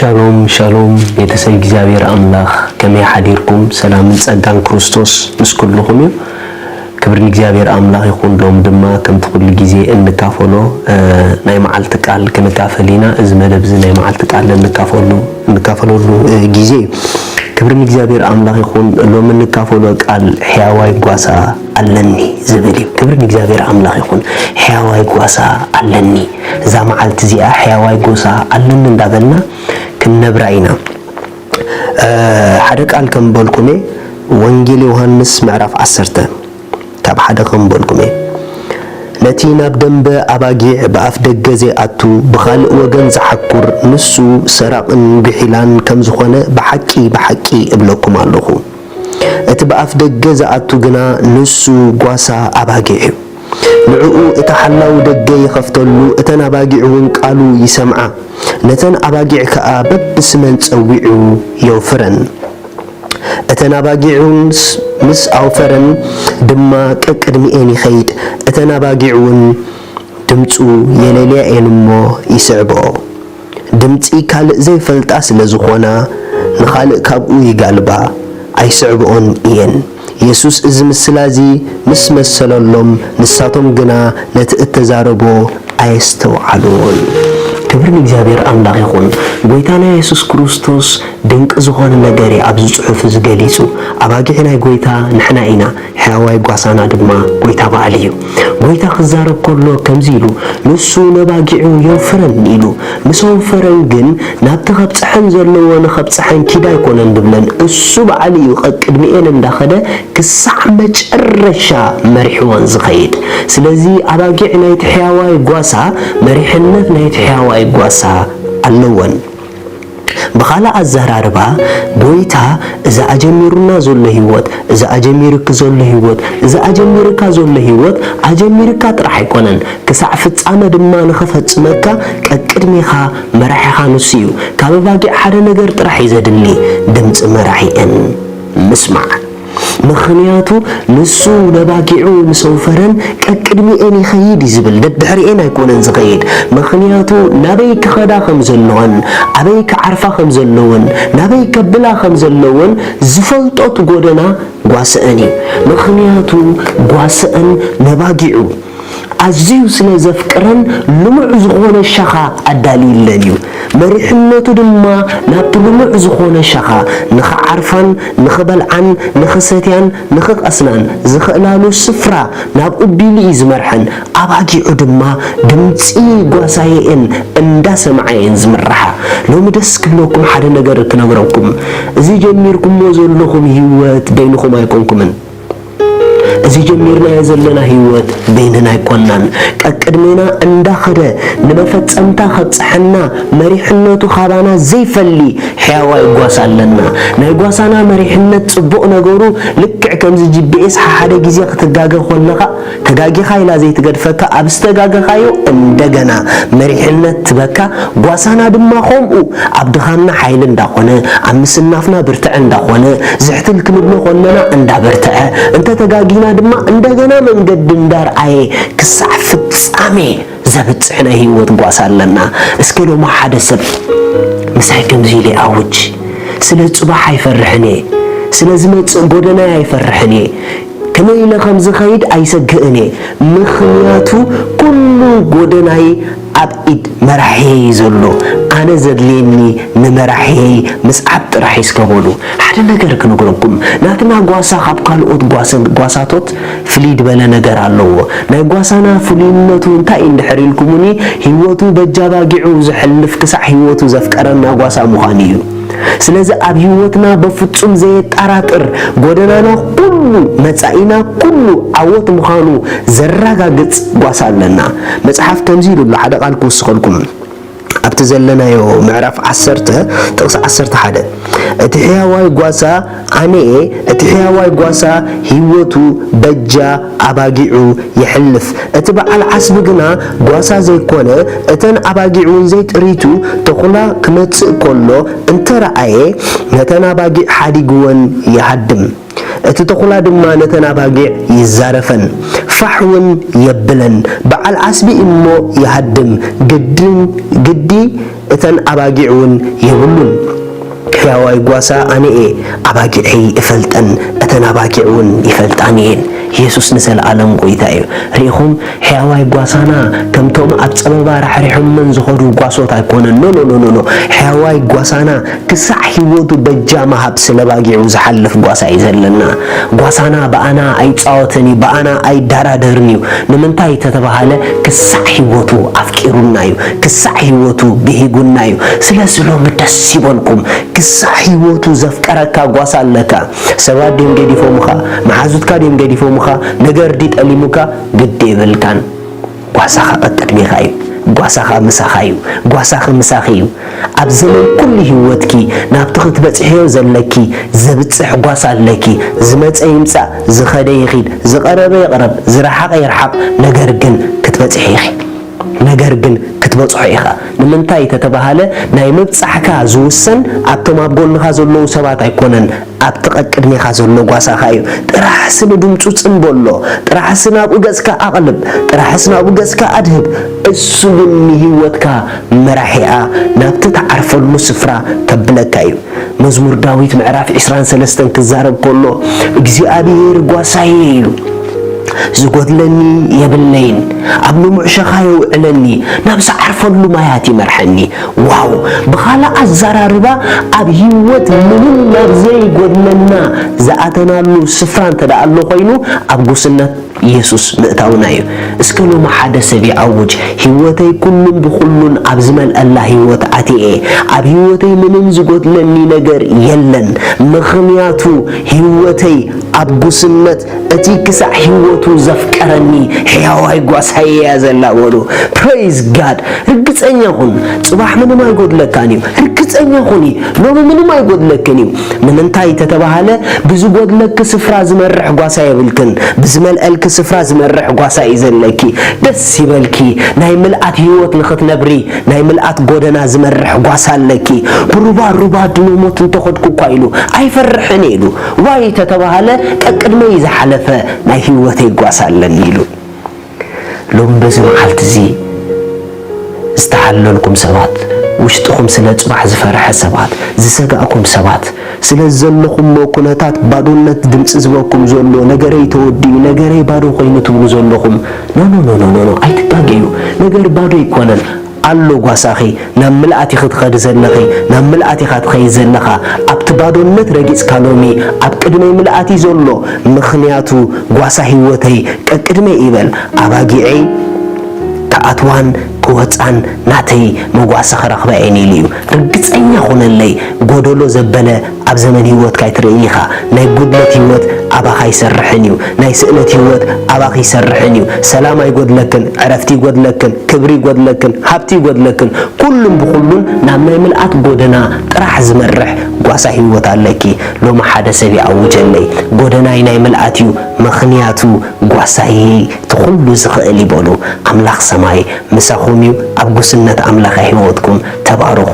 ሻሎም ሻሎም ቤተሰብ እግዚኣብሔር ኣምላኽ፣ ከመይ ሓዲርኩም? ሰላምን ጸጋን ክርስቶስ ምስ ኩልኹም እዩ። ክብሪ ንእግዚኣብሔር ኣምላኽ ይኹን። ሎም ድማ ከምቲ ኩሉ ግዜ እንካፈሎ፣ እ፣ ናይ መዓልቲ ቃል ክንካፈል ኢና። እዚ መደብ እዚ ናይ መዓልቲ ቃል እንካፈሉ-፣ እንካፈለሉ፣ እ፣ ግዜ እዩ። ክብሪ ንእግዚኣብሔር ኣምላኽ ይኹን። ሎም እንካፈሎ ቃል ሕያዋይ ጓሳ ኣለኒ ዝብል እዩ። ክብሪ ንእግዚኣብሔር ኣምላኽ ይኹን። ሕያዋይ ጓሳ ኣለኒ። እዛ መዓልቲ እዚኣ ሕያዋይ ጓሳ ኣለኒ እንዳበልና ክንነብራ ኢና። እ፣ ሓደ ቃል ከም በልኩሜ፣ ወንጌል ዮሃንስ ምዕራፍ ዓሰርተ ካብ ሓደ ከም በልኩሜ፣ ነቲ ናብ ደንበ ኣባጊዕ ብኣፍ ደገ ዘይኣቱ ብኻልእ ወገን ዝሓኩር ንሱ ሰራቕን ጉሒላን ከም ዝኾነ ብሓቂ ብሓቂ እብለኩም ኣለኹ። እቲ ብኣፍ ደገ ዝኣቱ ግና ንሱ ጓሳ ኣባጊዕ እዩ። ንዕኡ እቲ ሓላው ደገ ይኸፍተሉ፣ እተን ኣባጊዕ እውን ቃሉ ይሰምዓ፣ ነተን ኣባጊዕ ከኣ በብስመን ጸዊዑ የውፍረን። እተን ኣባጊዕ እውን ስ-፣ ምስ ኣውፈረን ድማ ቀቅድሚኤን ይኸይድ፣ እተን ኣባጊዕ እውን ድምጹ የለልያ እየን እሞ ይስዕብኦ። ድምጺ ካልእ ዘይፈልጣ ስለ ዝኾና፣ ንኻልእ ካብኡ ይጋልባ፣ ኣይስዕብኦን እየን። የሱስ እዚ ምስላ እዚ ምስ መሰለሎም፣ ንሳቶም ግና ነቲ እተዛረቦ ኣየስተውዓሉን። ክብሪ ንእግዚኣብሔር ኣምላኽ ይኹን። ጐይታና የሱስ ክርስቶስ ድንቂ ዝኾነ ነገር እዩ ኣብዚ ጽሑፍ እዚ ገሊጹ። ኣባጊዕ ናይ ጐይታ ንሕና ኢና። ሕያዋይ ጓሳና ድማ ጐይታ በዓል እዩ። ጐይታ ክዛረብ ከሎ ከምዚ ኢሉ፣ ንሱ ነባጊዑ የውፍረን ኢሉ። ምስ ኣውፈረን ግን ናብቲ ከብጽሐን ዘለዎ ንኸብጽሐን ኪድ ኣይኮነን ድብለን። እሱ በዓሉ እዩ ቀቅድሚኤን እንዳኸደ ክሳዕ መጨረሻ መሪሕወን ዝኸይድ። ስለዚ ኣባጊዕ ናይቲ ሕያዋይ ጓሳ፣ መሪሕነት ናይቲ ሕያዋይ ጓሳ ኣለወን። ብኻልእ ኣዘራርባ፣ ጐይታ እዚ ኣጀሚሩና ዘሎ ህይወት፣ እዚ ኣጀሚሩኪ ዘሎ ህይወት፣ እዚ ኣጀሚሩካ ዘሎ ህይወት፣ ኣጀሚሩካ ጥራሕ ኣይኮነን፣ ክሳዕ ፍጻመ ድማ ንኽፈጽመካ ቀቅድሜኻ መራሒኻ ንሱ እዩ። ካብ ኣባጊዕ ሓደ ነገር ጥራሕ እዩ ዘድሊ፣ ድምጺ መራሒኤን ምስማዕ። ምኽንያቱ ንሱ ነባጊዑ ምስ ኣውፈረን ቀቅድሚኤን ይኸይድ እዩ ዝብል፣ ደድሕሪኤን ኣይኮነን ዝኸይድ። ምኽንያቱ ናበይ ክኸዳ ከም ዘለወን፣ ኣበይ ክዓርፋ ከም ዘለወን፣ ናበይ ከብላ ከም ዘለወን ዝፈልጦ እቲ ጎደና ጓስአን እዩ። ምኽንያቱ ጓስአን ነባጊዑ ኣዝዩ ስለ ዘፍቅረን ልሙዕ ዝኾነ ሻኻ ኣዳልዩለን እዩ። መሪሕነቱ ድማ ናብቲ ልሙዕ ዝኾነ ሻኻ ንኽዓርፋን ንኽበልዓን ንኽሰትያን ንኽቐስናን ዝኽእላሉ ስፍራ ናብኡ ቢሉ እዩ ዝመርሐን። ኣባጊዑ ድማ ድምጺ ጓሳየኤን እንዳሰምዓ እየን ዝምርሓ። ሎሚ ደስ ክብለኩም ሓደ ነገር ክነግረኩም። እዚ ጀሚርኩሞ ዘለኹም ህይወት በይንኹም ኣይኮንኩምን። እዚ ጀሚርናዮ ዘለና ህይወት በይንና ኣይኮናን። ቀቅድሜና እንዳኸደ ንመፈጸምታ ከብጽሐና መሪሕነቱ ካባና ዘይፈሊ ሕያዋይ ጓሳ ኣለና። ናይ ጓሳና መሪሕነት ጽቡቕ ነገሩ ልክዕ ከምዚ ጂ ፒ ኤስ ሓደ ግዜ ክትጋገ ከለኻ ተጋጊኻ ኢላ ዘይትገድፈካ፣ ኣብ ዝተጋገኻዮ እንደገና መሪሕነት ትበካ። ጓሳና ድማ ከምኡ ኣብ ድኻምና ሓይሊ እንዳኾነ፣ ኣብ ምስናፍና ብርትዐ እንዳኾነ፣ ዝሕትል ክንብሎ ከለና እንዳበርትዐ፣ እንተ ተጋጊና ድማ እንደገና መንገዲ እንዳርኣየ ክሳዕ ፍጻሜ ዘብጽሕ ናይ ህይወት ጓሳ ኣለና። እስከ ሎሚ ሓደ ሰብ ምሳይ ከምዚ ኢለ ኣውጅ፣ ስለ ጽባሕ ኣይፈርሕን እየ፣ ስለ ዝመጽእ ጎደናይ ኣይፈርሕን እየ፣ ከመይ ኢለ ከም ዝኸይድ ኣይሰግእን እየ፣ ምኽንያቱ ኩሉ ጎደናይ ኣብ ኢድ መራሒ እዩ ዘሎ። ኣነ ዘድልየኒ ንመራሒየይ ምስዓብ ጥራሕ እዩ። እስከ በሉ፣ ሓደ ነገር ክነግረኩም። ናትና ጓሳ ካብ ካልኦት ጓሰ-፣ ጓሳቶት ፍልይ ዝበለ ነገር ኣለዎ። ናይ ጓሳና ፍሉይነቱ እንታይ እዩ እንድሕር ኢልኩምኒ፣ ህይወቱ በጃ ባጊዑ ዘሕልፍ ክሳዕ ህይወቱ ዘፍቀረና ጓሳ ምዃኑ እዩ። ስለዚ ኣብ ህይወትና በፍጹም ዘየጠራጥር ጎደናና ኩሉ፣ መጻኢና ኩሉ ዓወት ምዃኑ ዘረጋግጽ ጓሳ ኣለና። መጽሓፍ ከምዚ ኢሉ ኣሎ፣ ሓደ ቃል ክውስኸልኩም። ኣብቲ ዘለናዮ ምዕራፍ ዓሰርተ ጥቕሲ ዓሰርተ ሓደ፣ እቲ ሕያዋይ ጓሳ ኣነ እየ፣ እቲ ሕያዋይ ጓሳ ህይወቱ በጃ ኣባጊዑ የሕልፍ። እቲ በዓል ዓስቢ ግና ጓሳ ዘይኮነ፣ እተን ኣባጊዕ እውን ዘይጥሪቱ፣ ተኹላ ክመጽእ ከሎ እንተ ረኣየ፣ ነተን ኣባጊዕ ሓዲግወን ይሃድም። እቲ ተኹላ ድማ ነተን ኣባጊዕ ይዛረፈን፣ ፋሕ እውን የብለን። በዓል ዓስቢ እሞ ይሃድም፣ ግድን፣ ግዲ እተን ኣባጊዕ እውን የብሉን። ሕያዋይ ጓሳ ኣነ እየ፣ ኣባጊዐይ እፈልጠን፣ እተን ኣባጊዕ እውን ይፈልጣኒ እየን። የሱስ ንዘለኣለም ጐይታ እዩ። ርኢኹም? ሕያዋይ ጓሳና ከምቶም ኣብ ጸበባ ራሕሪሖመን ዝኸዱ ጓሶት ኣይኮነን። ኖ፣ ኖ፣ ኖ፣ ኖ፣ ኖ። ሕያዋይ ጓሳና ክሳዕ ህይወቱ በጃ ምሃብ ስለ ባጊዑ ዝሓልፍ ጓሳ እዩ ዘለና። ጓሳና ብኣና ኣይጻወትን እዩ፣ ብኣና ኣይደራደርን እዩ። ንምንታይ ተተባሃለ? ክሳዕ ህይወቱ ኣፍቂሩና እዩ፣ ክሳዕ ህይወቱ ብሂጉና እዩ። ስለዚ ሎሚ ደስ ይበልኩም። ክሳዕ ህይወቱ ዘፍቀረካ ጓሳ ኣለካ። ሰባት ድዮም ገዲፎምኻ? መሓዙትካ ድዮም ገዲፎምኻ? ነገር ድዩ ጠሊሙካ? ግዲ የብልካን። ጓሳኻ ቀቅድሜኻ እዩ። ጓሳኻ ምሳኻ እዩ። ጓሳኺ ምሳኺ እዩ። ኣብ ዘመን ኩሉ ህይወትኪ ናብቲ ክትበጽሕዮ ዘለኪ ዘብጽሕ ጓሳ ኣለኪ። ዝመጸ ይምጻእ፣ ዝኸደ ይኺድ፣ ዝቐረበ ይቕረብ፣ ዝረሓቐ ይርሓቕ፣ ነገር ግን ክትበጽሒ ኢኺ። ነገር ግን ክትበጽሖ ኢኻ። ንምንታይ ተተባሃለ፣ ናይ ምብጻሕካ ዝውሰን ኣብቶም ኣብ ጎንኻ ዘለዉ ሰባት ኣይኮነን፣ ኣብቲ ቀቅድሜኻ ዘሎ ጓሳኻ እዩ። ጥራሕሲ ንድምጹ ጽን በሎ፣ ጥራሕሲ ናብኡ ገጽካ ኣቕልብ፣ ጥራሕሲ ናብኡ ገጽካ ኣድህብ። እሱ ግን ንህይወትካ መራሒኣ ናብቲ ትዓርፈሉ ስፍራ ከብለካ እዩ። መዝሙር ዳዊት ምዕራፍ ዕስራን ሰለስተን ክዛረብ ከሎ፣ እግዚኣብሔር ጓሳዬ እዩ፣ ዝጎድለኒ የብለይን፣ ኣብ ልሙዕ ሸኻ የውዕለኒ፣ ናብ ዝዓርፈሉ ማያት ይመርሐኒ። ዋው! ብኻልእ ኣዘራርባ፣ ኣብ ህይወት ምንም ናብ ዘይጎድለና ዝኣተናሉ ስፍራ እንተ ደኣ ኣሎ ኮይኑ፣ ኣብ ጉስነት የሱስ ምእታውና እዩ። እስከ ሎሚ ሓደ ሰብ ይኣውጅ፣ ህይወተይ ኩሉን ብኹሉን ኣብ ዝመልአላ ህይወት ኣትየ። ኣብ ህይወተይ ምንም ዝጎድለኒ ነገር የለን፣ ምኽንያቱ ህይወተይ ኣብ ጉስነት እቲ ክሳዕ ህይወቱ ዘፍቀረኒ ሕያዋይ ጓሳይ እያ ዘላ በሉ። Praise God። ርግጸኛ ኩን፣ ጽባሕ ምንም ኣይጎድለካን እዩ። ርግጸኛ ኩኒ፣ ሎሚ ምንም ኣይጎድለክን እዩ። ንምንታይ ተተባሃለ፣ ብዝጎድለኪ ስፍራ ዝመርሕ ጓሳ የብልክን፣ ብዝመልአልኪ ስፍራ ዝመርሕ ጓሳ እዩ ዘለኪ። ደስ ይበልኪ። ናይ ምልኣት ህይወት ንኽትነብሪ፣ ናይ ምልኣት ጎደና ዝመርሕ ጓሳ ኣለኪ። ብሩባ ሩባ ድኖ ሞት እንተኸድኩ እኳ ኢሉ ኣይፈርሕን ኢሉ። ዋይ ተተባሃለ፣ ቀቅድመይ ዝሓለፈ ናይ ህይወተይ ጓሳ ኣለኒ ኢሉ። ሎም በዚ መዓልቲ እዚ ዝተሓለልኩም ሰባት፣ ውሽጥኹም ስለ ጽባሕ ዝፈርሐ ሰባት፣ ዝሰጋእኩም ሰባት፣ ስለ ዘለኹሞ ኩነታት ባዶነት ድምጺ ዝበኩም ዘሎ፣ ነገረይ ተወዲኡ፣ ነገረይ ባዶ ኮይኑ ትብሉ ዘለኹም፣ ኖ፣ ኖ፣ ኖ፣ ኖ፣ ኖ፣ ኖ፣ ኣይትጋገዩ። ነገር ባዶ ኣይኮነን። ኣሎ ጓሳኺ፣ ናብ ምልኣት ኢኺ ትኸዲ ዘለኺ፣ ናብ ምልኣት ኢኻ ትኸይድ ዘለኻ። ኣብቲ ባዶነት ረጊጽካ ሎሚ ኣብ ቅድመይ ምልኣት እዩ ዘሎ፣ ምኽንያቱ ጓሳ ህይወተይ ቀቅድመይ ይበል። ኣባጊዐይ ክኣትዋን ክወጻን ናተይ መጓሰ ክረኽባ እየን ኢሉ እዩ። ርግጸኛ ኹነለይ፣ ጎደሎ ዘበለ ኣብ ዘመን ህይወትካ ኣይትርእይን ኢኻ። ናይ ጉድለት ህይወት ኣባኻ ኣይሰርሕን እዩ። ናይ ስእነት ህይወት ኣባኺ ኣይሰርሕን እዩ። ሰላም ኣይጎድለክን፣ ዕረፍቲ ይጎድለክን፣ ክብሪ ይጎድለክን፣ ሃብቲ ይጎድለክን። ኩሉን ብኹሉን ናብ ናይ ምልኣት ጎደና ጥራሕ ዝመርሕ ጓሳ ህይወት ኣለኪ። ሎሚ ሓደ ሰብ ይኣውጀለይ፣ ጎደናይ ናይ ምልኣት እዩ፣ ምኽንያቱ ጓሳይ እቲ ኩሉ ዝኽእል ይበሉ። ኣምላኽ ሰማይ ምሳኹም እዩ። ኣብ ጉስነት ኣምላኽ ህይወትኩም ተባረኹ።